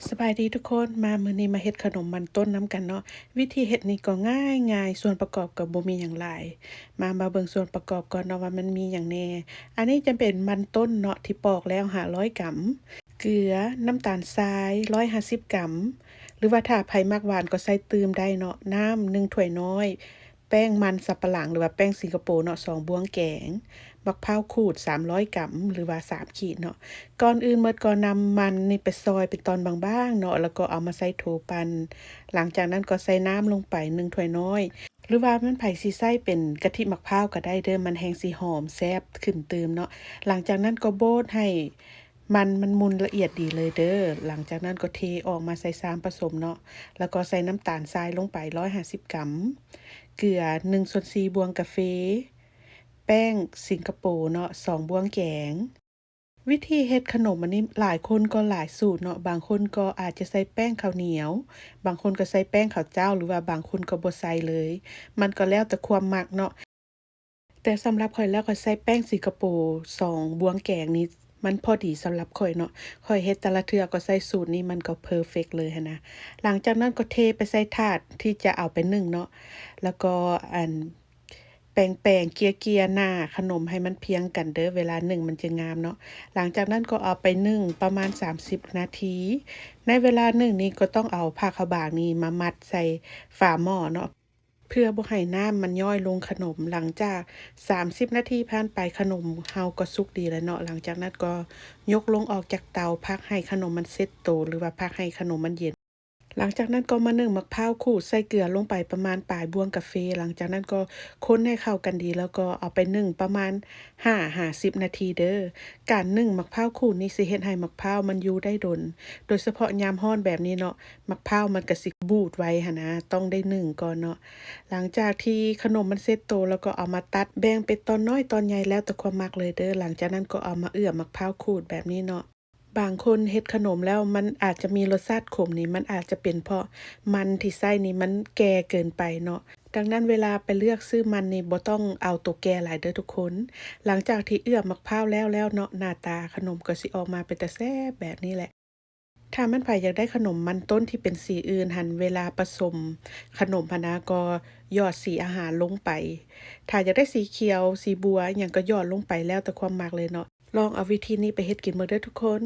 ສະບາຍດີທຸກຄົນ ມາມື້ນີ້ມາເຮັດຂະໜົມມັນຕົ້ນນຳກັນເນາະ. ວິທີເຮັດນີ້ກໍງ່າຍໆ ສ່ວນປະກອບກໍບໍ່ມີຫຍັງຫຼາຍ. ມາ ມາເບິ່ງສ່ວນປະກອບກ່ອນເນາະວ່າມັນມີຫຍັງແດ່. ອັນນີ້ຈະເປັນມັນຕົ້ນເນາະ ທີ່ປອກແລ້ວຫ້າຮ້ອຍກຣາມ, ເກືອ, ນ້ຳຕານຊາຍຮ້ອຍຫ້າສິບກຣາມ ຫຼືວ່າຖ້າໃຜມັກຫວານກໍໃສ່ຕື່ມໄດ້ເນາະ, ນ້ຳໜຶ່ງຖ້ວຍນ້ອຍ, ແປ້ງມັນສຳປະຫຼັງ ຫຼືວ່າແປ້ງສິງກະໂປເນາະ ສອງບ່ວງແກງ, ໝາກພ້າວຂູດສາມຮ້ອຍກຣາມ ຫຼືວ່າສາມຂີດເນາະ. ກ່ອນອື່ນໝົດກໍນຳມັນນີ້ໄປຊອຍເປັນຕອນບາງໆເນາະ ແລ້ວກໍເອົາມາໃສ່ໂຖປັ່ນ. ຫຼັງຈາກນັ້ນກໍໃສ່ນ້ຳລົງໄປໜຶ່ງຖ້ວຍນ້ອຍ ຫຼືວ່າມັນໃຜຊິໃຊ້ເປັນກະທິໝາກພ້າວກໍໄດ້ເດີ້ ມັນແຮ່ງຊິຫອມແຊບຂຶ້ນຕື່ມເນາະ. ຫຼັງຈາກນັ້ນກໍໂບດໃຫ້ມັນມັນໝຸ່ນລະອຽດດີເລີຍເດີ້. ຫຼັງຈາກນັ້ນກໍເທອອກມາໃສ່ຊາມປະສົມເນາະ ແລ້ວກໍໃສ່ນ້ຳຕານຊາຍລົງໄປຮ້ອຍຫ້າສິບກຣາມ, ເກືອໜຶ່ງສ່ວນສີ່ບ່ວງກາເຟ, ແປ້ງສິງກະໂປເນາະ ສອງບ່ວງແກງ. ວິທີເຮັດຂະໜົມອັນນີ້ຫຼາຍຄົນກໍຫຼາຍສູດເນາະ, ບາງຄົນກໍອາດຈະໃສ່ແປ້ງເຂົ້າໜຽວ, ບາງຄົນກໍໃສ່ແປ້ງເຂົ້າເຈົ້າ ຫຼືວ່າບາງຄົນກໍບໍ່ໃສ່ເລີຍ, ມັນກໍແລ້ວແຕ່ຄວາມມັກເນາະ. ແຕ່ສຳລັບຂ້ອຍແລ້ວ ຂ້ອຍໃສ່ແປ້ງສິງກະໂປສອງບ່ວງແກງນີ້ ມັນພໍດີສຳລັບຂ້ອຍເນາະ. ຂ້ອຍເຮັດແຕ່ລະເທື່ອກໍໃຊ້ສູດນີ້ ມັນກໍເພີເຟັກເລີຍຫັ້ນນະ. ຫຼັງຈາກນັ້ນກໍເທໄປໃສ່ຖາດທີ່ຈະເອົາໄປໜຶ້ງເນາະ ແລ້ວກໍອັນ ແປງໆ ເກ່ຍໆ ໜ້າຂະໜົມໃຫ້ມັນພຽງກັນເດີ້ ເວລາໜຶ້ງມັນຈະງາມເນາະ. ຫຼັງຈາກນັ້ນກໍເອົາໄປໜຶ້ງປະມານສາມສິບນາທີ. ໃນເວລາໜຶ້ງນີ້ກໍຕ້ອງເອົາຜ້າຂາວບາງນີ້ມາມັດໃສ່ຝາໝໍ້ເນາະ ເພື່ອບໍ່ໃຫ້ນ້ຳມັນຍ້ອຍລົງຂະໜົມ. ຫຼັງຈາກສາມສິບນາທີຜ່ານໄປ ຂະໜົມເຮົາກໍສຸກດີແລ້ວເນາະ. ຫຼັງຈາກນັ້ນກໍຍົກລົງອອກຈາກເຕົາ ພັກໃຫ້ຂະໜົມມັນເຊັດໂຕ ຫຼືວ່າພັກໃຫ້ຂະໜົມມັນເຢັນ. ຫຼັງຈາກນັ້ນກໍມາໜຶ້ງໝາກພ້າວຂູດໃສ່ເກືອລົງໄປປະມານປາຍບ່ວງກາເຟ. ຫຼັງຈາກນັ້ນກໍຄົນໃຫ້ເຂົ້າກັນດີ ແລ້ວກໍເອົາໄປໜຶ້ງປະມານຫ້າຫາສິບນາທີເດີ້. ການໜຶ້ງໝາກພ້າວຂູດນີ້ຊິເຮັດໃຫ້ໝາກພ້າວມັນຢູ່ໄດ້ດົນ, ໂດຍສະເພາະຍາມຮ້ອນແບບນີ້ເນາະ ໝາກພ້າວມັນກະຊິບູດໄວຫັ້ນນະ, ຕ້ອງໄດ້ໜຶ້ງກ່ອນເນາະ. ຫຼັງຈາກທີ່ຂະໜົມມັນເຊັດໂຕ ແລ້ວກໍເອົາມາຕັດແບ່ງເປັນຕອນນ້ອຍຕອນໃຫຍ່ ແລ້ວແຕ່ຄວາມມັກເລີຍເດີ້. ຫຼັງຈາກນັ້ນກໍເອົາມາເອື້ອໝາກພ້າວຂູດແບບນີ້ເນາະ. ບາງຄົນເຮັດຂະໜົມແລ້ວມັນອາດຈະມີລົດຊາດຂົມນີ້ ມັນອາດຈະເປັນເພາະມັນທີ່ໃຊ້ນີ້ມັນແກ່ເກີນໄປເນາະ. ດັ່ງນັ້ນເວລາໄປເລືອກຊື້ມັນນີ້ ບໍ່ຕ້ອງເອົາໂຕແກ່ຫຼາຍເດີ້ທຸກຄົນ. ຫຼັງຈາກທີ່ເອື້ອໝາກພ້າວແລ້ວແລ້ວເນາະ ໜ້າຕາຂະໜົມກໍຊິອອກມາເປັນຕາແຊບແບບນີ້ແຫຼະ. ຖ້າແມ່ນໃຜຢາກໄດ້ຂະໜົມມັນຕົ້ນທີ່ເປັນສີອື່ນຫັ້ນ ເວລາປະສົມຂະໜົມຫັ້ນນະ ກໍຫຍອດສີອາຫານລົງໄປ. ຖ້າຢາກໄດ້ສີຂຽວ ສີບົວ ອີ່ຫຍັງກໍຫຍອດລົງໄປ ແລ້ວແຕ່ຄວາມມັກເລີຍເນາະ. ລອງເອົາວິທີນີ້ໄປເຮັດກິນເບິ່ງເດີ້ທຸກຄົນ.